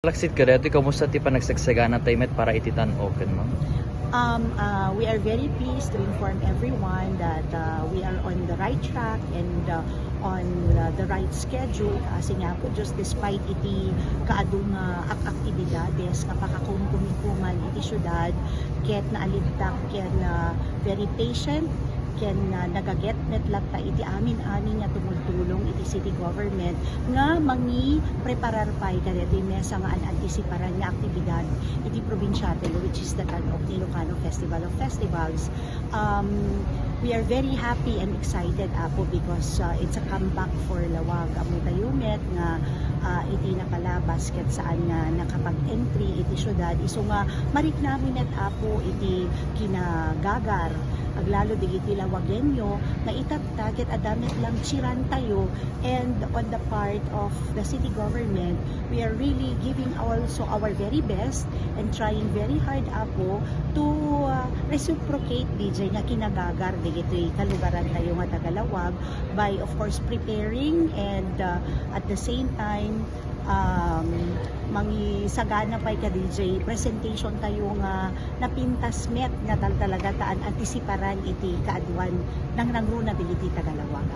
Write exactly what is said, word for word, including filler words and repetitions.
Laksit ka dati, kamusta ti panagsagsagana tayo met para iti tan-oken, ma'am? Um, uh, we are very pleased to inform everyone that uh, we are on the right track and uh, on uh, the right schedule. Kasi nga po, just despite iti kaadu nga ak- aktibidades nga pakakumkumikuman iti syudad, ket naalibtak ken uh, very patient, ken uh, nagaget met latta iti amin-amin nga tumultulong iti city government nga mangipreparar pay kadagiti mesa nga an-antisiparan nga aktibidad iti probinsyano, which is the Tan-ok ni Ilocano Festival of Festivals. Um, we are very happy and excited, Apo, because uh, it's a comeback for Laoag. Ammo tayo met nga uh, iti napalabas ket saan nga nakapag-entry iti syudad. Isu nga mariknami met, Apo, iti kinagagar aglalo dagiti Laoagueño nga itatta ket adda met lang cheeran tayo. And on the part of the city government, we are really giving also our very best and trying very hard, Apo, to uh, reciprocate, D J, nga kinagagar dagitoy kalugaran tayo nga taga Laoag by, of course, preparing and uh, at the same time, um, mangisagana pay ka, D J, presentation tayo nga napintas met nga tal- talaga taan antisiparan iti kaaduan nangnangruna dagiti taga Laoag.